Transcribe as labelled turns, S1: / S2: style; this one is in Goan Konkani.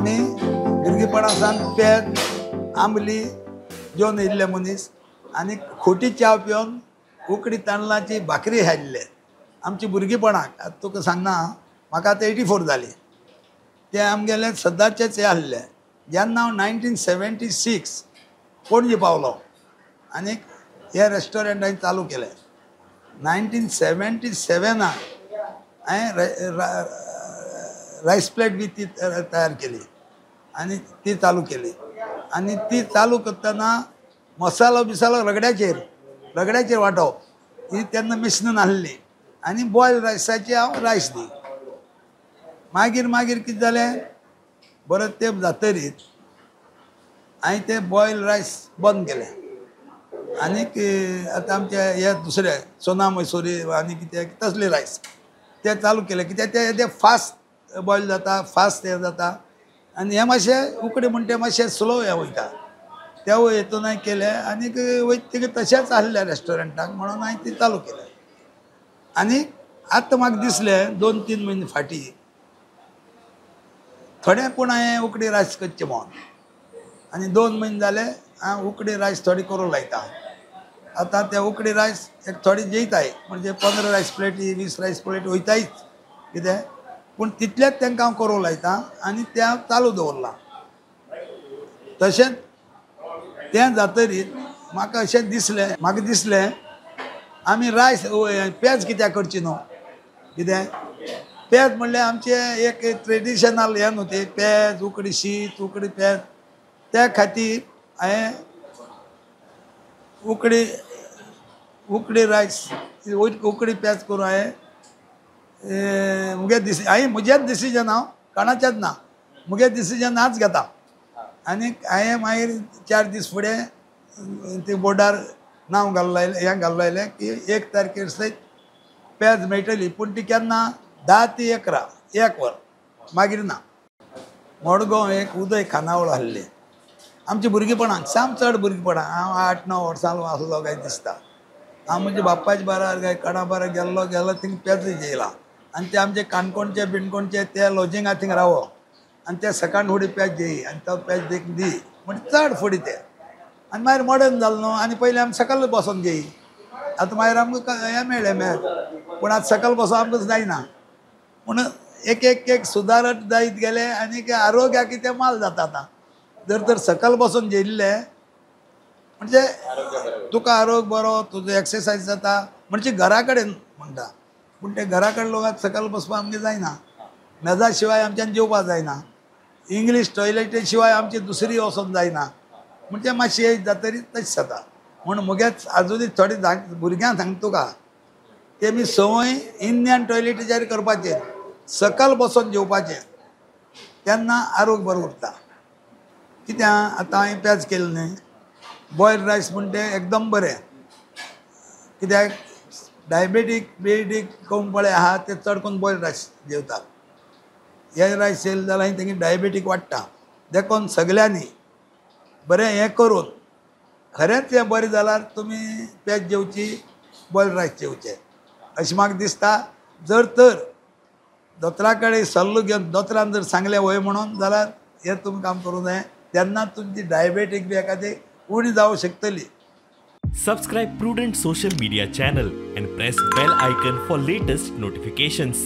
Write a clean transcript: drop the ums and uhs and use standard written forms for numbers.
S1: आमी भुरगेपणा सावन पेज आंबली जेवन येयल्ले मनीस आनी खोटी च्या पिवन उकडी तांदळाची भाकरी खायल्ले आमची भुरगेपणाक. आतां तुका सांगना, म्हाका आतां 84 जाली. ते आमगेले सदांचेच हें आसलें. जेन्ना हांव 1976 पणजे पावलो आनी हे रेस्टॉरंट हांवें चालू केलें. 1977 हांवें रायस प्लेट बी ती तयार केली आनी ती चालू केली. आनी ती चालू करतना मसालो बिसालो रगड्याचेर रगड्याचेर वांटप ही तेन्ना मिश्रण नासली आनी बॉयल रायसाची हांव रायस दी. मागीर मागीर कितें जालें, बरें तेंप जातरीत हांवें तें बॉयल रायस बंद केलें. आनीक आतां आमचे हे दुसरे सोना मैसुरी आनी कितें तसले रायस ते चालू केले. कित्याक ते फास्ट बॉयल जाता, फास्ट हें जाता आनी हें मातशें उकडें म्हण तें मातशें स्लो हें वयता. तेवूय हेतून हांवें केलें आनीक वयता तशेंच आसलें रेस्टॉरंटाक म्हणून हांवें तें चालू केलें. आनी आतां म्हाका दिसलें 2-3 म्हयने फाटीं थोडें पूण हांवें उकडी रायस करचें म्हणून. आनी 2 म्हयने जाले हांव उकडी रायस थोडी करूंक लायता. आतां ते उकडी रायस एक थोडी जेयताय, म्हणजे 15 रायस प्लेटी 20 रायस प्लेटी वयतायच कितें, पूण तितलेंच तांकां हांव करूंक लायता आनी तें हांव चालू दवरलां. तशेंच तें जातरीत म्हाका अशें दिसलें, म्हाका दिसलें आमी रायस पेज कित्याक करची न्हू. कितें पेज म्हणल्यार आमचें एक ट्रेडिशनल हें न्हू, तें पेज उकडी शीत उकडी पेज. त्या खातीर हांवें उकडी उकडी रायस उकडी पेज करून हांवें मुगे हांवें म्हजेंच डिसिजन, हांव कोणाचेंच ना, मुगे डिसिजन हांवच घेता. आनी हांवें मागीर 4 दीस फुडें ते बोर्डार नांव घालूं लायलें, हें घालूं लायलें की 1 तारखेर सयत पेज मेळटली, पूण ती केन्ना 10 ते 11 1 वर, मागीर ना. मडगांव एक उदय खानावळ आसली आमच्या भुरगेपणाक, साम चड भुरगेपणाक. हांव 8-9 वर्सां आसलो काय दिसता. हांव म्हणजे बाप्पाच्या बारार काय कोणा बारार गेल्लो गेलो थिंग पेज जेयला. आनी ते आमचे काणकोणचे बिणकोणचे ते लॉजिंगा थिंग रावो आनी ते सकाळ फुडें पेज जेयी आनी तो पेज देखून दी म्हणजे चड फुडें ते. आनी मागीर मॉडर्न जालो न्हू, आनी पयलीं आमी सकाळ बसोन जेयी, आतां मागीर आमकां हें मेळ्ळें मेळ, पूण आतां सकाळ बसोन आमकां जायना. पूण एक एक एक सुदारत जायत गेले आनी आरोग्याक तें माल जाता. आतां जर तर सकाळ बसून जेयल्लें म्हणजे तुका आरोग्य बरो, तुजो एक्सरसायज जाता, म्हणजे घरा कडेन म्हणटा. पूण ते घरा कडेन लोक आतां सकाळ बसपाक आमगेर जायना, मेजा शिवाय आमच्यान जेवपाक जायना, इंग्लीश टॉयलेटी शिवाय आमची दुसरी वचोन जायना, म्हणजे मातशी एज जातरी तशें जाता. म्हूण म्हगेच आजुनूय थोडी भुरग्यांक सांगता तुका, तेमी संवय इंडियन टॉयलेटीचेर करपाचेर, सकाळ बसून जेवपाचें, तेन्ना आरोग्य बरें उरता. कित्याक आतां हांवें पेज केलें न्हय, बॉयल रायस म्हण तें एकदम बरें, कित्याक डायबेटीक बियबेटीक कोण पळय आहा ते चड करून बॉयल रायस जेवतात. हे रायस जेयले जाल्यार तेंगे डायबेटीक वाडटा. देखून सगल्यांनी बरें हें करून खरेंच हें बरें जाल्यार तुमी पेज जेवची, बॉयल रायस जेवचें अशें म्हाका दिसता. जर तर दोतोरा कडेन सल्लो घेवन दोतोरान जर सांगलें वय म्हणून जाल्यार हें तुमी काम करूं जाय, तेन्ना तुमची डायबेटीक बी एखादी उणी जावंक शकतली.
S2: Subscribe Prudent social media channel and press bell icon for latest notifications.